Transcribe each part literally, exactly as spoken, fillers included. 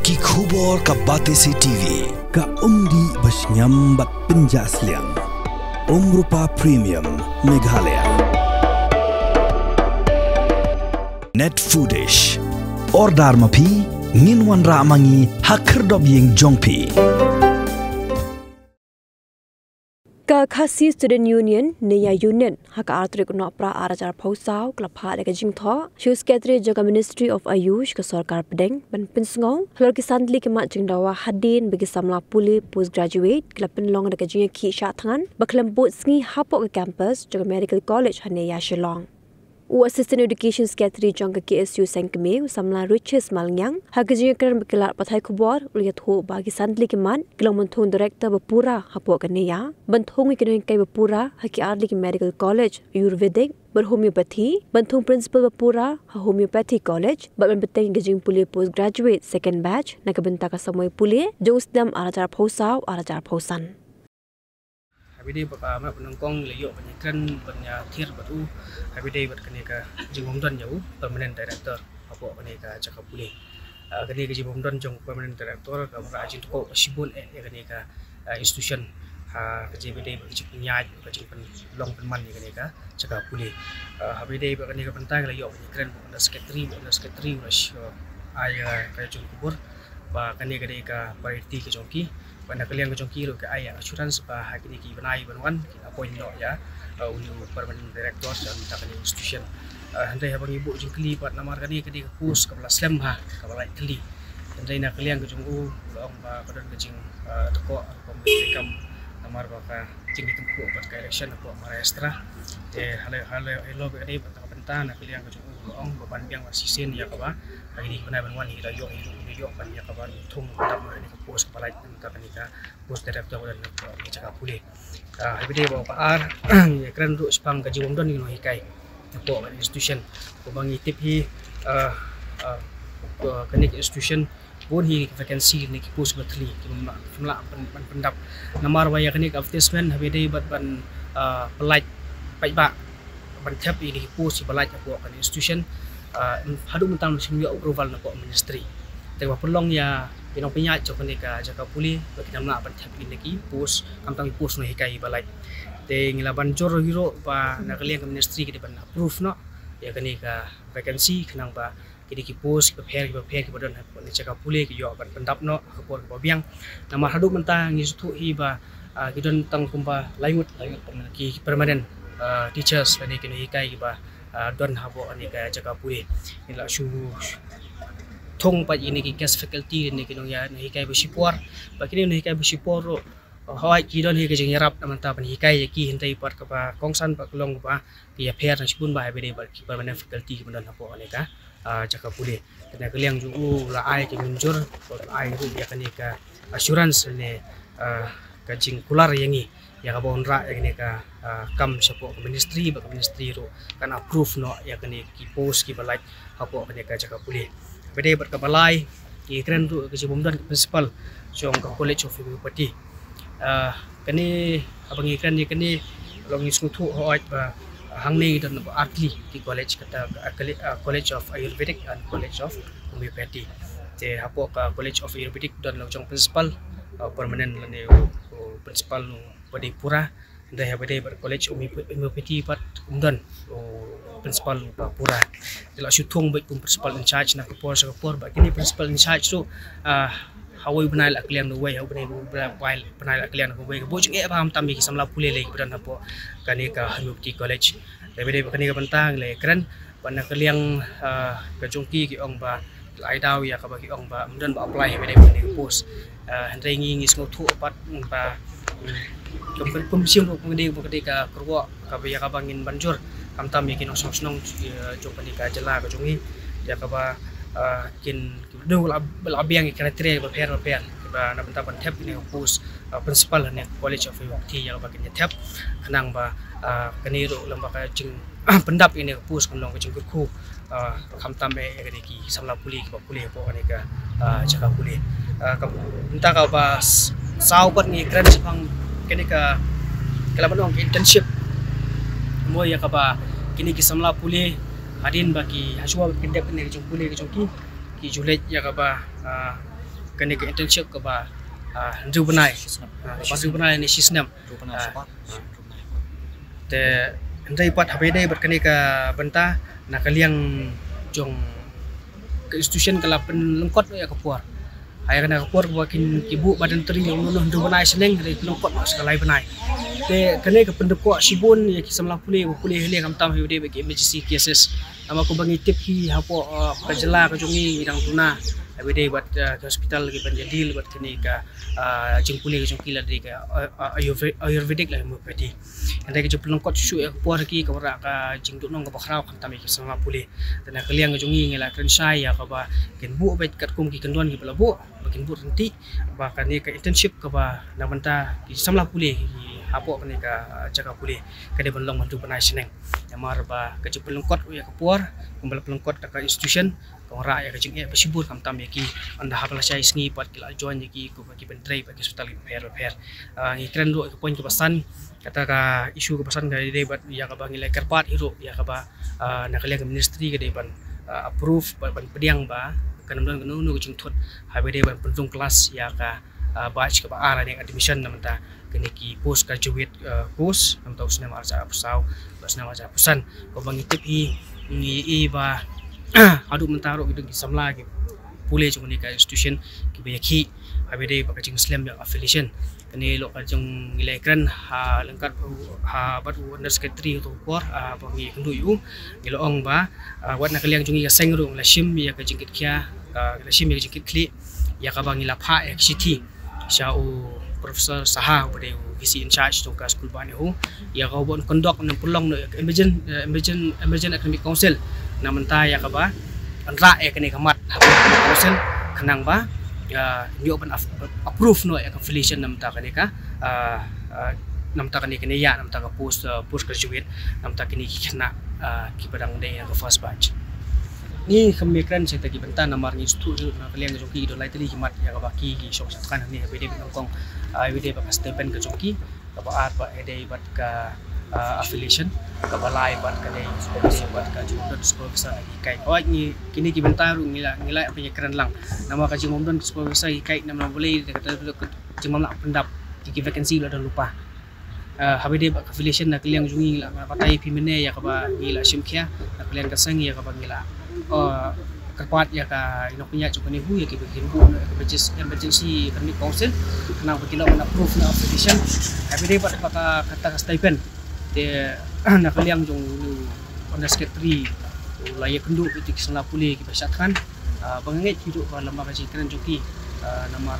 Ki khubor ka Batesi T V. Ka umdih ba shngiam bad pynjah sliang. Umrupa Premium Meghalaya. Net Foodish. Order ma phi, ngin wanrah ma ngi ha khyrdop ïing jong phi. Ka Khasi Student Union, ne ïa unit, ha ka ar tarik u Nohprah ar hajar arphew saw, ka la phah da ka jingthoh sha u Secretary jong ka Ministry of Ayush ka Sorkar Pdeng ban pynsngew halor ki san tylli ki mat jingdawa hadien ba ki samla pule postgraduate ki la pynlong da ka jingïakhih shah thngan ba khlem bud sngi hapoh ka campus jong ka Medical College hangne ïa Shillong. U Assistant Education Secretary jong ka K S U Sengkmie, u samla Riches Malngiang, ha ka jingïakren bad ki lad pathai khubor, u la ïathuh ba ki san tylli ki mat ki long ban thung director ba pura hapoh ka NEIA, ban thung ïa ki nonghikai ba pura ha ki ar tylli ki Medical College, Ayurvedic bad Homeopathy, ban thung principal ba pura ha Homeopathy College, bad ban bteng ïa ka jingpule postgraduate second batch na ka bynta ka samoi pule jong u snem ar hajar arphew saw ar hajar arphew san. Haba ïadei bad ka met ba nyngkong, la ïoh ban ïakren, ban ïathir bad u haba ïadei bad kane ka jingbymdon jong u Permanent Director hapoh kane ka jaka pule. Ah, kane ka jingbymdon jong u Permanent Director ka wanrah jingtyrkhong shibun eh ïa kane ka, ah, institution. Ha ka jingïadei bad ka jingpynïaid, ka jingpynlong pynman ïa kane ka jaka pule. Ah, haba ïadei bad kane ka bynta la ïoh ban ïakren bad u Under Secretary, bad u Under Secretary u la ai, ah, ka jingkubur ba kane ka dei ka priority ka jong ki. Bad na ka liang ka jong ki ruh ki ai assurance ba ha kine ki bnai ban wan kin appoint noh ïa, uh, u new permanent director jong kane ka institution. Uh, hynrei haba ngi buh jingkylli bad namar kane ka dei ka post kaba la slem bha, kaba la lait tylli. Hynrei na ka liang ka jong u, u la ong ba ka don ka jing, uh, tyrkhong rukom ka kam namar ba ka jingïatyngkhuh bad ka election hapoh Maharashtra. Te halor, halor, halor ba ka dei bad ka bynta na ka liang ka jong u, u la ong ba ban biang bad shisien ïa kaba ha kine ki bnai ban wan hi la ïoh, hi la ïoh ban ïa kaba thung ban dap noh ïa kane ka post kaba lait. Kane ka post director ba don hapoh kane ka jaka pule. Ah, haba ïadei bad ka ar, ïakren ruh shaphang ka jingbymdon ki nonghikai hapoh kane ka institution. Kumba ngi tip hi, ah, ah, ka, kane ka institution bun hi ki vacancy ne ki post ba thli, kim lah, kim lah ban, ban pyndap. Namar ba ïa kane ka advertisement haba ïadei bad ban, ah, pyllait paidbah ban thep ïa kine ki post kiba lait hapoh kane ka institution, ah, haduh mynta ngim shym ïoh approval na ka ministry. Te ba pynlong ïa ki nongpynïaid jong kane ka jaka pule ba kin ym lah ban thep ïa kine ki post, khamtam ki post nonghikai ba lait. Te ngi la ban jur hi ruh ba na ka liang ka ministry ki dei ban approve noh ïa kane ka vacancy khnang ba kine ki post kiba pher kiba pher kiba don ha kane ka jaka pule ki ïoh ban pyndap noh ha ka por kaba biang. Namar haduh mynta ngi sngewthuh hi ba, ah, ki don tang kumba laingut, laingut permanent, ki, ki permanent, ah, teachers lane ki nonghikai kiba, ah, don hapoh kane ka jaka pule. Ngi la shu thung pat ïa kine ki guest faculty lane ki nonghikai ba shipor. Ba kine nonghikai ba shipor ruh, ah, hooid ki don hi ka jingïarap na ka bynta ban hikai ïa ki, hynrei pat kaba kongsan pat ka long ba ki ïapher na shibun ba haba ïadei bad ki permanent faculty kiba don hapoh kane ka, ah, jaka pule. Te na ka liang jong u la ai ka mynjur, u la ai ruh ïa kane ka assurance ne, ah, ka jingkular ïa ngi ïa kaba wanrah ïa kane ka, ah, kam shapoh ka ministry, ba ka ministry ruh kan approve noh ïa kane ki post kiba lait hapoh kane ka jaka pule. Haba ïadei bad kaba lai, ngi kren ruh ka jingbymdon ka principal jong ka College of Homeopathy. Ah, kane, haba ngi kren ïa kane, la ngi sngewthuh hooid ba hangne ngi don ba ar tylli ki college, kata ka, ah, College of Ayurvedic and College of Homeopathy. Te hapoh ka College of Ayurvedic don la u jong principal, ah, permanent lane u, u principal u ba dei pura. Hynrei haba ïadei bad College of Homeopathy pat ym don u principal uba pura. Te la shu thung beit kum principal in charge na ka por sha ka por, ba kine principal in charge ruh, ah, ha uwei u bnai la kylliang na uwei, ha uwei u bnai, bnai, bnai la kylliang na uwei. Ka buh jingeh bha khamtam ïa ki samla pule lei kiba don hapoh kane ka Homeopathy College. Te haba ïadei bad kane ka bynta ngi la ïakren bad na ka liang, ah, ka jong ki ki ong ba la ai daw ïa kaba ki ong ba ym don ba apply haba ïadei bad kane ka post. Ah, hynrei ngi, ngi sngewthuh pat ba, mm, kum, kum, kum shym ruh kum dei, kum dei ka kyrwoh kaba ïa kaba ngin ban jur khamtam ïa ki nongshong shnong, eh, jong kane ka jylla ka jong ngi ïa kaba, ah, kin, kin dei la, la biang ïa ki criteria bapher bapher ba na bynta ban thep ïa kane ka post, ah, principal ha kane ka College of Homeopathy ïa kaba kin ïa thep khnang ba, ah, kane ruh lem bad ka jing pyndap ïa kane ka post kan long ka jingkyrkhu, ah, khamtam eh ïa kine ki samla pule kiba pule hapoh kane ka, ah, jaka pule. Ah, ka bynta kaba s-, saw pat ngi kren shaphang kane ka, ka la ban ong ka internship. Mo ïa kaba kine ki samla pule hadien ba ki, hashuwa ba kin dep kane ka jingpule ka jong ki, ki ju leit ïa kaba, ah, kane ka internship kaba, ah, hynriew bnai. Ah, kaba hynriew bnai ne shi snem. Ah, te hynrei pat haba ïadei bad kane ka bynta na ka liang jong ka institution ka la pynlyngkot ïa ka por. Ha ïa kane ka por ba kin ki buh ba dang trei ïa uno uno hynriew bnai shnong, hynrei pynlyngkot sa ka lai bnai. Te kane ka pyndep ko shibun ïa ki samla pule ba pule hynrei khamtam haba ïadei bad ki emergency cases. Namar kumba ngi tip hi hapoh, uh, ka jylla ka jong ngi ngi dang duna haba ïadei bad, uh, ki hospital kiban ïa deal bad kane ka, uh, jingpule ka jong ki lada dei ka, uh, uh, Ayurve-, Ayurvedic lane homeopathy. Hynrei ka jingpynlyngkot shuh ïa ka por ki ka wanrah ka jingduhnong kaba khraw khamtam ïa ki samla pule. Te na ka liang ka jong ngi ngi la kren shai ïa kaba kin buh beit katkum ki kyndon kiba la buh, ba kin buh ryntih ba kane ka internship kaba na bynta ki samla pule ki hapoh kane ka, uh, jaka pule ka dei ban long hynriew bnai shnong. Namar ba ka jingpynlyngkot ïa ka por kumba la pynlyngkot da ka institution ka wanrah ïa ka jingeh ba shibun khamtam ïa ki, ynda haba la shai sngi pat ki la join ïa ki kumba kiban trei bad ki hospital kiba pher bapher. Ah, ngi kren ruh ïa ka point kaba san, kata ka issue kaba san ka dei bad ïa kaba ngi la kyrpad hi ruh ïa kaba, ah, na ka liang ka ministry ka dei ban, ah, approve bad ban pdiang ba kan ym don kano kano ka jingthut haba ïadei ban pynrung klas ïa ka, ah, batch kaba ar ne admission na bynta kine ki post graduate, ah, course na bynta u snem arhajar arphew saw bad snem arhajar arphew san. Kumba ngi tip hi, ngi i ba haduh mynta ruh ki don ki samla ki pule jong kane ka institution kiba ïakhih haba ïadei bad ka jingslem ïa affiliation. Kane ruh ka jong ngi la kren ha ryngkat ha bad u under secretary ha kato ka por, ah, ba ngi ïakynduh ïa u, ngi la ong ba, ah, wat na ka liang jong ngi ka seng ruh ngi la shim ïa ka jingkitkhia, ah, ngi la shim ïa ka jingkitkhlieh ïa kaba ngi la phah ïa ka shithi sha u Professor Saha uba dei u V C in charge jong ka skul ba NEHU, ïa kaba un conduct ne pynlong noh ïa ka emergent, eh, emergent, emergent academic council na bynta ïa kaba wanrah ïa kane ka mat ha ka council khnang ba, ah, ïoh ban ap-, approve noh ïa ka affiliation na bynta kane ka, ah, ah, na bynta kane, kane ïa na bynta ka post, ah, post graduate na bynta kine ki khynnah, ah, kiba dang dei ha ka first batch. Ngi khlem kren shaei ta ki bynta namar ngi sngewthuh na ka liang ka jong ki don lai tylli ki mat ïa kaba ki, ki shong shah thngan hangne haba ïadei bad nyngkong, ah, haba ïadei bad ka stipend ka jong ki, kaba ar ba ïadei bad ka, ah, affiliation, kaba lai bad ka dei bad ka jingmyntoi supervisor lane hikai. Hooid ngi kine ki bynta ruh ngi la, ngi la pynïakren lang. Namar ka jingmyntoi supervisor hikai namar balei da kata ka jingmyntoi pyndap ki vacancy la don lypa. Ah, haba ïadei bad ka affiliation na ka liang jong ngi ngi la batai phi mynne ïa kaba ngi la shim khia na ka liang ka seng ïa kaba ngi la, ah, kyrpad ïa ka, ïa u nongpynïaid jong ka NEHU ïa kiba kin buh noh ïa ka emergency, emergency academic council khnang ba kin ïoh ban approve noh affiliation. Haba ïadei bad ka, kata ka stipend te na ka liang jong u under secretary u la ïakynduh ïa ki samla pule kiba shah thngan. Ah, ba nga ngeit hi ruh ba lem bad ka jingkren jong ki, ah, namar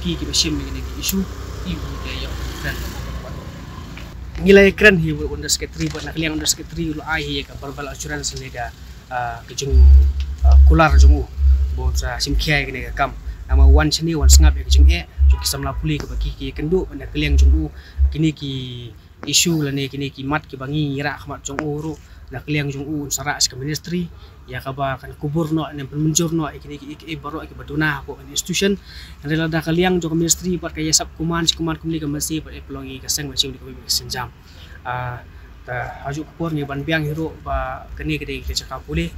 ki kiba shim ïa kine ki issue ki ba ngi ïa kren. Ngi la ïakren hi u under secretary bad na ka liang under secretary u la ai hi ïa ka verbal assurance ne ka, ah, ka jing, ah, kular jong u ba un sa shim khia ïa kane ka kam. Namar wan shane wan sngap ïa ka jingeh jong ki samla pule kaba ki, ki ïakynduh bad na ka liang jong u kine ki issue lane kine ki mat kiba ngi, ngi rah khmat jong u ruh na ka liang jong u un sa rah sha ka ministry ïa kaba kan kubur noh ne pynmynjur noh ïa kine ki, ïa ki baroh kiba duna hapoh ka institution. Hynrei lada ka liang jong ka ministry pat ka ïasap kuman shi kuman kumne ka mynsiem pat e pynlong ïa ka seng ban shim ïa ka synjam. Ah, ta ha juh ka por ngi ban biang hi ruh ba kane ka dei ka jaka pule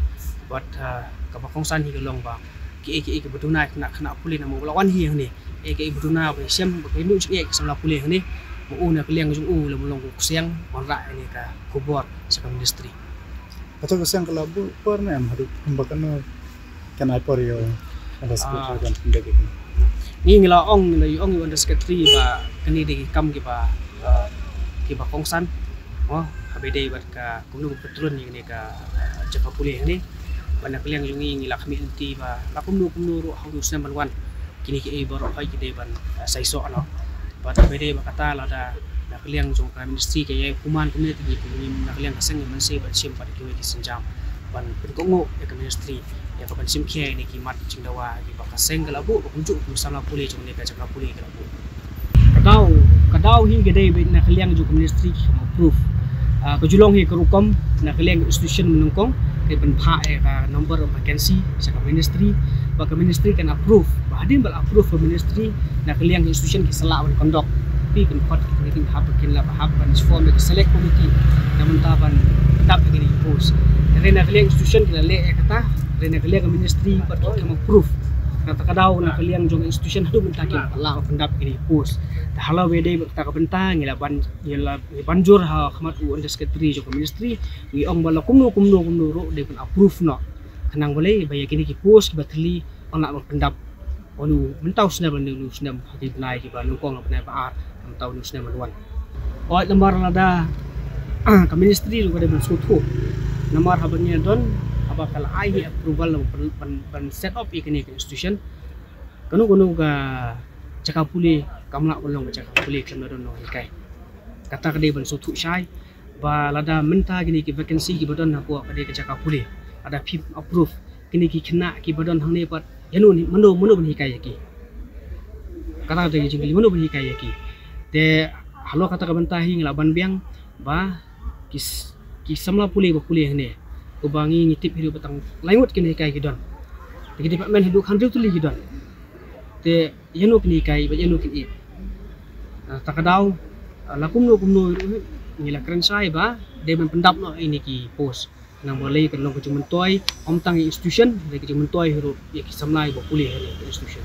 bad, ah, kaba kongsan hi ka long ba kiei kiei kiba duna khynnah khynnah pule namar u la wan hi hangne. Kiei kiei ba duna ba shem ba ka ïa mut jingeh ki samla pule hangne. Ba u na ka liang jong u la mlong u ksiang wanrah ïa kane ka khubor sha ka ministry. Kato ka ksiang ka la buh por ne em haduh kumba kano kan ai por ïa u under secretary ban pynbeit ïa kane. Ngi ngi la ong, ngi la ong ïa u under secretary ba kane dei ki kam kiba, ah, kiba kongsan. Oh, haba ïadei bad ka kumno ka patrun ïa kane ka, ah, jaka pule hangne. Ba na ka liang jong ngi ngi la khmih lynti ba la kumno kumno ruh ha u snem ban wan kine kiei baroh hoi ki dei ban, ah, saisoh noh. Bad haba ïadei bad kata lada na ka liang jong ka ministry ka ïa kuman kumne te ngi na ka liang ka seng ngi mynsiem ban shim pat kiwei ki synjam ban pynkohnguh ïa ka ministry ïa ka ban shim khia ïa kine ki mat jingdawa kiba ka seng ka la buh ba kumjuh kum samla pule jong kane ka jaka pule ka la buh. Ka daw, ka daw hi ka dei ba na ka liang jong ka ministry ki kam approve. Ah, ka ju long hi ka rukom na ka liang ka institution mynnyngkong ka ban phah ïa ka number of vacancy sha ka ministry ba ka ministry kan approve. Ba hadien ba la approve ka ministry na ka liang ka institution ki sa lah ban conduct. Ki kan khot ki meeting hap kin la ba hap ban form ïa ka select committee na mynta ban dap ïa kine ki post. Hynrei na ka liang institution ki la leh ïa kata, hynrei na ka liang ka ministry bad ki kam approve. Kata ka daw na ka liang jong institution haduh mynta kim pat lah ban pyndap kine ki post. Te halor ba dei kata ka bynta ngi la ban, ngi la ban jur ha khmat u Under Secretary jong ka ministry, ngi ong ba la kumno kumno kumno ruh dei ban approve noh. Khnang balei ba ïa kine ki post kiba thylli yn lah ban pyndap. Ynda mynta u snem lane u snem ha ki bnai kiba nyngkong, bnai ba ar, mynta u snem ban wan. Oi, namar lada ka ministry ruh ka dei ban sngewthuh. Namar haba ngi don, haba ka la ai hi approval ban, ban, ban set up ïa kine ki institution, kano kano ka jaka pule kam lah ban long ka jaka pule khlem da don nonghikai. Kata ka dei ban sngewthuh shai ba lada mynta kine ki vacancy kiba don hapoh ka dei ka jaka pule, lada phim approve, kine ki khynnah kiba don hangne pat, ïano, mano, mano ban hikai ïa ki? Kata ka dei ka jingkylli, mano ban hikai ïa ki? Te halor kata ka bynta hi ngi la ban biang ba ki s-, ki samla pule ba pule hangne, uba ngi, ngi tip hi ruh ba tang lai ngut ki nonghikai ki don. Te ki department hi ruh hynriew tylli ki don. Te ïano kin hikai bad ïano kin ïeh? Ah, ta ka daw, ah, la kumno kumno ruh ngi la kren shai ba dei ban pyndap noh ïa kine ki post. Namar balei, kan long ka jingmyntoi ym tang ïa institution, hynrei ka jingmyntoi hi ruh ïa ki samla ba pule ha kine ki institution.